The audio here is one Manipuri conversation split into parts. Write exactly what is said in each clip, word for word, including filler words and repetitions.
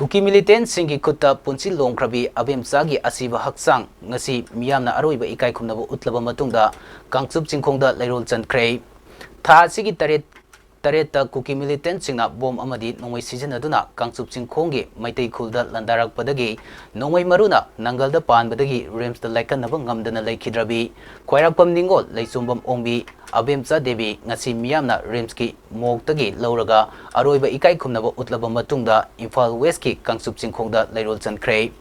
ꯀꯨꯀꯤ ꯃꯤꯂꯤꯇꯦꯟꯁꯤꯡꯒꯤ ꯈꯨꯠꯇ ꯄꯨꯟꯁꯤ ꯂꯣꯡꯈ꯭ꯔꯕꯤ ꯑꯕꯦꯝꯆꯥꯒꯤ ꯑꯁꯤꯕ ꯍꯛꯆꯥꯡ ꯉꯁꯤ ꯃꯤꯌꯥꯝꯅ ꯑꯔꯣꯏꯕ ꯏꯀꯥꯏ ꯈꯨꯝꯅꯕ ꯎꯠꯂꯕ ꯃꯇꯨꯡꯗ ꯀꯥꯡꯆꯨꯞ ꯆꯤꯡꯈꯣꯡꯗ ꯂꯩꯔꯣꯜ ꯆꯟꯈ꯭ꯔꯦ꯫ ꯊꯥ ꯑꯁꯤꯒꯤ ꯇꯔꯦꯠ, ꯇꯔꯦꯠꯇ ꯀꯨꯀꯤ ꯃꯤꯂꯤꯇꯦꯟꯁꯤꯡꯅ ꯕꯣꯝ ꯑꯃꯗꯤ ꯅꯣꯡꯃꯩ ꯁꯤꯖꯤꯟꯅꯗꯨꯅ ꯀꯥꯡꯆꯨꯞ ꯆꯤꯡꯈꯣꯡꯒꯤ ꯃꯩꯇꯩ ꯈꯨꯜꯗ ꯂꯥꯟꯗꯥꯔꯛꯄꯗꯒꯤ ꯅꯣꯡꯃꯩ ꯃꯔꯨꯅ ꯅꯪꯒꯜꯗ ꯄꯥꯟꯕꯗꯒꯤ ꯔꯤꯝꯁꯇ ꯂꯥꯏꯀꯠꯅꯕ ꯉꯝꯗꯅ ꯂꯩꯈꯤꯗ꯭ꯔꯕꯤ ꯈ꯭ꯋꯥꯏꯔꯥꯛꯄꯝ ꯅꯤꯉꯣꯜ ꯂꯩꯆꯣꯝꯕꯝ ꯑꯣꯡꯕꯤ ꯑꯕꯦꯝꯆꯥ ꯗꯦꯕꯤ ꯉꯁꯤ ꯃꯤꯌꯥꯝꯅ ꯔꯤꯝꯁꯀꯤ ꯃꯣꯔꯒꯇꯒꯤ ꯂꯧꯔꯒ ꯑꯔꯣꯏꯕ ꯏꯀꯥꯏ ꯈꯨꯝꯅꯕ ꯎꯠꯂꯕ ꯃꯇꯨꯡꯗ ꯏꯝꯐꯥꯜ ꯋꯦꯁꯀꯤ ꯀꯥꯡꯆꯨꯞ ꯆꯤꯡꯈꯣꯡꯗ ꯂꯩꯔꯣꯜ ꯆꯟꯈ꯭ꯔꯦ꯫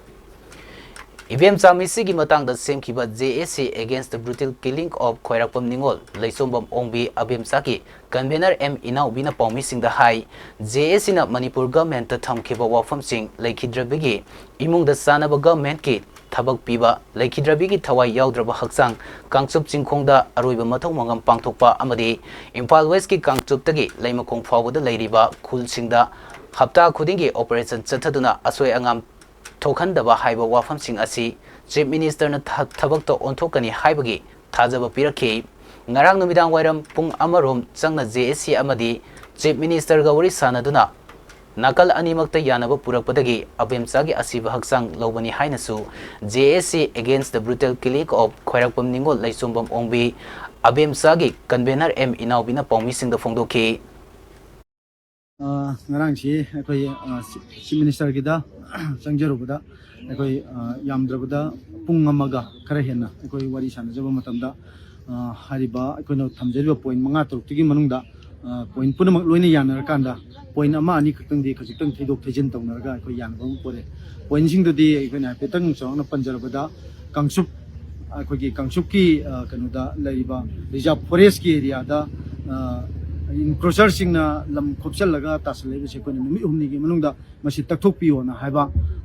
ꯏꯕꯦꯝꯆꯥ ꯃꯤꯁꯤꯒꯤ ꯃꯇꯥꯡꯗ ꯁꯦꯝꯈꯤꯕ J A C Against the Brutal Killing of ꯈ꯭ꯋꯥꯏꯔꯥꯛꯄꯝ ꯅꯤꯉꯣꯜ ꯂꯩꯆꯣꯝꯕꯝ ꯑꯣꯡꯕꯤ ꯑꯕꯦꯝꯆꯥꯒꯤ convener M ꯏꯅꯥꯎꯕꯤꯅ ꯄꯥꯎꯃꯤꯁꯤꯡꯗ ꯍꯥꯏ, J A Cꯅ ꯃꯅꯤꯄꯨꯔ ꯒꯚꯔꯟꯃꯦꯟꯠꯇ ꯊꯝꯈꯤꯕ ꯋꯥꯐꯝꯁꯤꯡ ꯂꯩꯈꯤꯗ꯭ꯔꯕꯒꯤ ꯏꯃꯨꯡꯗ ꯆꯥꯅꯕ ꯒꯚꯔꯟꯃꯦꯟꯠꯀꯤ ꯊꯕꯛ ꯄꯤꯕ ꯂꯩꯈꯤꯗ꯭ꯔꯕꯤꯒꯤ ꯊꯋꯥꯏ ꯌꯥꯎꯗ꯭ꯔꯕ ꯍꯛꯆꯥꯡ ꯀꯥꯡꯆꯨꯞ ꯆꯤꯡꯈꯣꯡꯗ ꯑꯔꯣꯏꯕ ꯃꯊꯧ ꯃꯉꯝ ꯄꯥꯡꯊꯣꯛꯄ ꯑꯃꯗꯤ ꯏꯝꯐꯥꯜ ꯋꯦꯁꯀꯤ ꯀꯥꯡꯆꯨꯞꯇꯒꯤ ꯂꯩꯃꯈꯣꯡ ꯐꯥꯎꯕꯗ ꯂꯩꯔꯤꯕ ꯈꯨꯜꯁꯤꯡꯗ ꯍꯞꯇꯥ ꯈꯨꯗꯤꯡꯒꯤ ꯑꯣꯄꯔꯦꯁꯟ ꯆꯠꯊꯗꯨꯅ ꯑꯁꯣꯏ ꯑꯉꯥꯝ ꯊꯣꯛꯍꯟꯗꯕ ꯍꯥꯏꯕ ꯋꯥꯐꯝꯁꯤꯡ ꯑꯁꯤ Chief Ministerꯅ ꯊ-, ꯊꯕꯛꯇ ꯑꯣꯟꯊꯣꯛꯀꯅꯤ ꯍꯥꯏꯕꯒꯤ ꯊꯥꯖꯕ ꯄꯤꯔꯛꯈꯤ꯫ ꯉꯔꯥꯡ ꯅꯨꯃꯤꯗꯥꯡ ꯋꯥꯏꯔꯝ ꯄꯨꯡ ꯑꯃꯔꯣꯝ ꯆꯪꯅ J A C ꯑꯃꯗꯤ Chief Ministerꯒ ꯋꯥꯔꯤ ꯁꯥꯟꯅꯗꯨꯅ ꯅꯥꯀꯜ ꯑꯅꯤꯃꯛꯇ ꯌꯥꯅꯕ ꯄꯨꯔꯛꯄꯗꯒꯤ ꯑꯕꯦꯝꯆꯥꯒꯤ ꯑꯁꯤꯕ ꯍꯛꯆꯥꯡ ꯂꯧꯕꯅꯤ ꯍꯥꯏꯅꯁꯨ J A C Against the Brutal Killing of ꯈ꯭ꯋꯥꯏꯔꯥꯛꯄꯝ ꯅꯤꯉꯣꯜ ꯂꯩꯆꯣꯝꯕꯝ ꯑꯣꯡꯕꯤ ꯑꯕꯦꯝꯆꯥꯒꯤ convener M ꯏꯅꯥꯎꯕꯤꯅ ꯄꯥꯎꯃꯤꯁꯤꯡꯗ ꯐꯣꯡꯗꯣꯛꯈꯤ꯫ ꯑ, ꯉꯔꯥꯡꯁꯤ ꯑꯩꯈꯣꯏ, ꯑ, Chief Ministerꯒꯤꯗ ꯆꯪꯖꯔꯨꯕꯗ ꯑꯩꯈꯣꯏ, ꯑ, ꯌꯥꯝꯗ꯭ꯔꯕꯗ ꯄꯨꯡ ꯑꯃꯒ ꯈꯔ ꯍꯦꯟꯅ ꯑꯩꯈꯣꯏ ꯋꯥꯔꯤ ꯁꯥꯟꯅꯖꯕ ꯃꯇꯝꯗ, ꯑ, ꯍꯥꯏꯔꯤꯕ ꯑꯩꯈꯣꯏꯅ ꯊꯝꯖꯔꯤꯕ point ꯃꯉꯥ ꯇꯔꯨꯛꯇꯨꯒꯤ ꯃꯅꯨꯡꯗ, ꯑ, point ꯄꯨꯝꯅꯃꯛ ꯂꯣꯏꯅ ꯌꯥꯅꯔꯀꯥꯟꯗ point ꯑꯃ ꯑꯅꯤ ꯈꯛꯇꯪꯗꯤ ꯈꯖꯤꯛꯇꯪ ꯊꯩꯗꯣꯛ ꯊꯩꯖꯤꯟ ꯇꯧꯅꯔꯒ ꯑꯩꯈꯣꯏ ꯌꯥꯅꯕ ꯑꯃ ꯄꯨꯔꯛꯑꯦ꯫ Pointꯁꯤꯡꯗꯨꯗꯤ ꯑꯩꯈꯣꯏꯅ ꯍꯥꯏꯐꯦꯠꯇꯪ ꯆꯥꯎꯔꯥꯛꯅ ꯄꯟꯖꯔꯕꯗ, ꯀꯥꯡꯆꯨꯞ, ꯑꯩꯈꯣꯏꯒꯤ ꯀꯥꯡꯆꯨꯞꯀꯤ, ꯑ, ꯀꯩꯅꯣꯗ ꯂꯩꯔꯤꯕ reserve forestꯀꯤ areaꯗ, ꯑ, encroacherꯁꯤꯡꯅ ꯂꯝ ꯈꯣꯞꯆꯜꯂꯒ ꯇꯥꯁꯜꯂꯛꯏꯕꯁꯦ ꯑꯩꯈꯣꯏꯅ ꯅꯨꯃꯤꯠ ꯍꯨꯝꯅꯤꯒꯤ ꯃꯅꯨꯡꯗ ꯃꯁꯤ ꯇꯛꯊꯣꯛꯄꯤꯌꯣꯅ ꯍꯥꯏꯕ,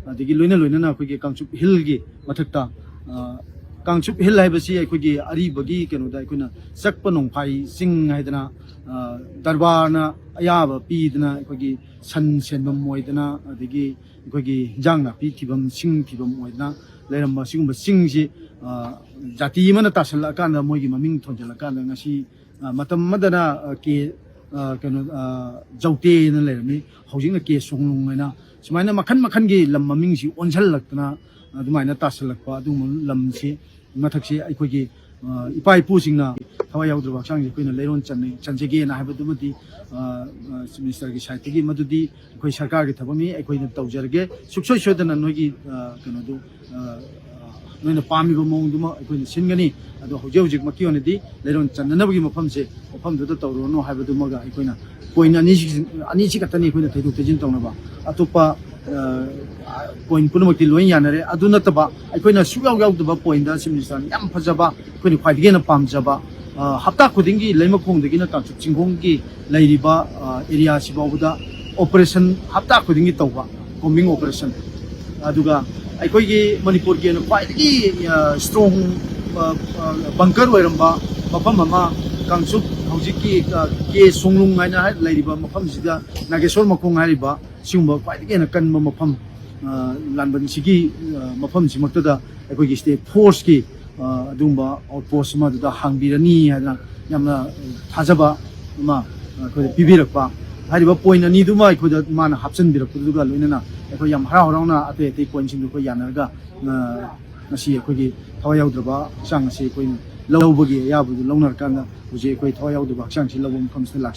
ꯑꯗꯒꯤ ꯂꯣꯏꯅ ꯂꯣꯏꯅꯅ ꯑꯩꯈꯣꯏꯒꯤ ꯀꯥꯡꯆꯨꯞ hillꯒꯤ ꯃꯊꯛꯇ, ꯑ, ꯀꯥꯡꯆꯨꯞ hill ꯍꯥꯏꯕꯁꯤ ꯑꯩꯈꯣꯏꯒꯤ ꯑꯔꯤꯕꯒꯤ ꯀꯩꯅꯣꯗ ꯑꯩꯈꯣꯏꯅ ꯆꯛꯄ ꯅꯣꯡꯐꯥꯏ ꯆꯤꯡ ꯍꯥꯏꯗꯅ, ꯑ, ꯗꯔꯕꯥꯔꯅ ꯑꯌꯥꯕ ꯄꯤꯗꯅ ꯑꯩꯈꯣꯏꯒꯤ ꯁꯟ ꯁꯦꯟꯐꯝ ꯑꯣꯏꯗꯅ, ꯑꯗꯒꯤ ꯑꯩꯈꯣꯏꯒꯤ ꯍꯤꯟꯖꯥꯡ ꯅꯥꯄꯤ ꯊꯤꯐꯝ, ꯁꯤꯡ ꯊꯤꯐꯝ ꯑꯣꯏꯗꯅ ꯂꯩꯔꯝꯕ ꯁꯤꯒꯨꯝꯕ ꯆꯤꯡꯁꯤ, ꯑ, ꯖꯥꯇꯤ ꯑꯃꯅ ꯇꯥꯁꯜꯂꯛꯑꯀꯥꯟꯗ, ꯃꯣꯏꯒꯤ ꯃꯃꯤꯡ ꯊꯣꯟꯖꯜꯂꯀꯥꯟꯗ ꯉꯁꯤ, ꯑ, ꯃꯇꯝ ꯑꯃꯗꯅ, ꯑ, ꯀꯦ, ꯑ, ꯀꯩꯅꯣ, ꯑ, ꯖꯧꯇꯦꯅ ꯂꯩꯔꯝꯃꯤ, ꯍꯧꯖꯤꯛꯅ ꯀꯦ ꯁꯣꯡꯂꯨꯡ ꯍꯥꯏꯅ, ꯁꯨꯃꯥꯏꯅ ꯃꯈꯟ ꯃꯈꯟꯒꯤ ꯂꯝ ꯃꯃꯤꯡꯁꯤ ꯑꯣꯟꯁꯤꯜꯂꯛꯇꯅ ꯑꯗꯨꯃꯥꯏꯅ ꯇꯥꯁꯜꯂꯛꯄ ꯑꯗꯨꯒꯨꯝꯕ ꯂꯝꯁꯤ ꯃꯊꯛꯁꯤ ꯑꯩꯈꯣꯏꯒꯤ, ꯑ, ꯏꯄꯥ ꯏꯄꯨꯁꯤꯡꯅ ꯊꯋꯥꯏ ꯌꯥꯎꯗ꯭ꯔꯕ ꯍꯛꯆꯥꯡꯁꯦ ꯑꯩꯈꯣꯏꯅ ꯂꯩꯔꯣꯟ ꯆꯟꯅꯩ-, ꯆꯟꯖꯒꯦꯅ ꯍꯥꯏꯕꯗꯨꯃꯗꯤ, ꯑ, ꯑ, ꯆꯤꯐ ꯃꯤꯅꯤꯁꯇꯔꯒꯤ ꯁꯥꯏꯠꯇꯒꯤ ꯃꯗꯨꯗꯤ ꯑꯩꯈꯣꯏ ꯁꯔꯀꯥꯔꯒꯤ ꯊꯕꯛꯅꯤ, ꯑꯩꯈꯣꯏꯅ ꯇꯧꯖꯔꯒꯦ꯫ ꯁꯨꯡꯁꯣꯏ ꯁꯣꯏꯗꯅ ꯅꯣꯏꯒꯤ, ꯑ, ꯀꯩꯅꯣꯗꯨ, ꯑ, ꯑ, ꯅꯣꯏꯅ ꯄꯥꯝꯃꯤꯕ ꯃꯑꯣꯡꯗꯨꯃꯛ ꯑꯩꯈꯣꯏꯅ ꯁꯤꯟꯒꯅꯤ꯫ ꯑꯗꯣ ꯍꯧꯖꯤꯛ ꯍꯧꯖꯤꯛꯃꯛꯀꯤ ꯑꯣꯏꯅꯗꯤ ꯂꯩꯔꯣꯟ ꯆꯟꯅꯅꯕꯒꯤ ꯃꯐꯝꯁꯦ, ꯃꯐꯝꯗꯨꯗ ꯇꯧꯔꯨꯔꯅꯨ ꯍꯥꯏꯕꯗꯨꯃꯒ ꯑꯩꯈꯣꯏꯅ ꯄꯣꯏꯟ ꯑꯅꯤꯁꯤ, ꯑꯅꯤꯁꯤ ꯈꯛꯇꯅꯤ ꯑꯩꯈꯣꯏꯅ ꯊꯩꯗꯣꯛ ꯊꯩꯖꯤꯟ ꯇꯧꯅꯕ꯫ ꯑꯇꯣꯞꯄ, ꯑ, ꯄꯣꯏꯟ ꯄꯨꯝꯅꯃꯛꯇꯤ ꯂꯣꯏ ꯌꯥꯅꯔꯦ꯫ ꯑꯗꯨ ꯅꯠꯇꯕ ꯑꯩꯈꯣꯏꯅ ꯁꯨꯛꯌꯥꯎ ꯌꯥꯎꯗꯕ ꯄꯣꯏꯟꯗ ꯆꯤꯐ ꯃꯤꯅꯤꯁꯇꯔꯅ ꯌꯥꯝ ꯐꯖꯕ, ꯑꯩꯈꯣꯏꯅ ꯈ꯭ꯋꯥꯏꯗꯒꯤ ꯍꯦꯟꯅ ꯄꯥꯝꯖꯕ, ꯑ, ꯍꯞꯇꯥ ꯈꯨꯗꯤꯡꯒꯤ ꯂꯩꯃꯈꯣꯡꯗꯒꯤꯅ ꯀꯥꯡꯆꯨꯞ ꯆꯤꯡꯈꯣꯡꯒꯤ ꯂꯩꯔꯤꯕ, ꯑ, ꯑꯦꯔꯤꯌꯥꯁꯤ ꯐꯥꯎꯕꯗ ꯑꯣꯄꯔꯦꯁꯟ ꯍꯞꯇꯥ ꯈꯨꯗꯤꯡꯒꯤ ꯇꯧꯕ, ꯀꯣꯝꯕꯤꯡ ꯑꯣꯄꯔꯦꯁꯟ꯫ ꯑꯗꯨꯒ ꯑꯩꯈꯣꯏꯒꯤ ꯃꯅꯤꯄꯨꯔꯒꯤ ꯑꯣꯏꯅ ꯈ꯭ꯋꯥꯏꯗꯒꯤ, ꯑ, ꯁ꯭ꯇꯔꯣꯡ, ꯑ, ꯑ, ꯕꯪꯀꯔ ꯑꯣꯏꯔꯝꯕ ꯃꯐꯝ ꯑꯃ, ꯀꯥꯡꯆꯨꯞ, ꯍꯧꯖꯤꯛꯀꯤ, ꯑ, ꯀꯦ ꯁꯣꯡꯂꯨꯡ ꯍꯥꯏꯅ ꯍꯥꯏ-, ꯂꯩꯔꯤꯕ ꯃꯐꯝꯁꯤꯗ, ꯅꯥꯒꯦꯁꯣꯔ ꯃꯈꯣꯡ ꯍꯥꯏꯔꯤꯕ, ꯁꯤꯒꯨꯝꯕ ꯈ꯭ꯋꯥꯏꯗꯒꯤ ꯍꯦꯟꯅ ꯀꯟꯕ ꯃꯐꯝ, ꯑ, ꯂꯥꯟꯕꯟꯁꯤꯒꯤ, ꯑ, ꯃꯐꯝꯁꯤꯃꯛꯇꯗ ꯑꯩꯈꯣꯏꯒꯤ ꯁ꯭ꯇꯦꯠ ꯐꯣꯔꯁꯀꯤ, ꯑ, ꯑꯗꯨꯒꯨꯝꯕ ꯑꯥꯎꯠꯄꯣꯁ ꯑꯃ ꯑꯗꯨꯗ ꯍꯥꯡꯕꯤꯔꯅꯤ ꯍꯥꯏꯗꯅ ꯌꯥꯝꯅ ꯊꯥꯖꯕ ꯑꯃ ꯑꯩꯈꯣꯏꯗ ꯄꯤꯕꯤꯔꯛꯄ꯫ ꯍꯥꯏꯔꯤꯕ ꯄꯣꯏꯟ ꯑꯅꯤꯗꯨꯃ ꯑꯩꯈꯣꯏꯗ ꯃꯥꯅ ꯍꯥꯞꯆꯤꯟꯕꯤꯔꯛꯄꯗꯨꯒ ꯂꯣꯏꯅꯅ ꯑꯩꯈꯣꯏ ꯌꯥꯝ ꯍꯔꯥꯎ ꯍꯔꯥꯎꯅ ꯑꯇꯩ ꯑꯇꯩ ꯄꯣꯏꯟꯁꯤꯡꯗꯨ ꯑꯩꯈꯣꯏ ꯌꯥꯅꯔꯒ, ꯑ, ꯉꯁꯤ ꯑꯩꯈꯣꯏꯒꯤ ꯊꯋꯥꯏ ꯌꯥꯎꯗ꯭ꯔꯕ ꯍꯛꯆꯥꯡ ꯑꯁꯤ ꯑꯩꯈꯣꯏꯅ ꯂꯧꯕꯒꯤ ꯑꯌꯥꯕꯗꯨ ꯂꯧꯅꯔꯀꯥꯟꯗ ꯍꯧꯖꯤꯛ ꯑꯩꯈꯣꯏ ꯊꯋꯥꯏ ꯌꯥꯎꯗ꯭ꯔꯕ ꯍꯛꯆꯥꯡꯁꯤ ꯂꯧꯕ ꯃꯐꯝꯁꯤꯗ ꯂꯥꯛꯆꯩ꯫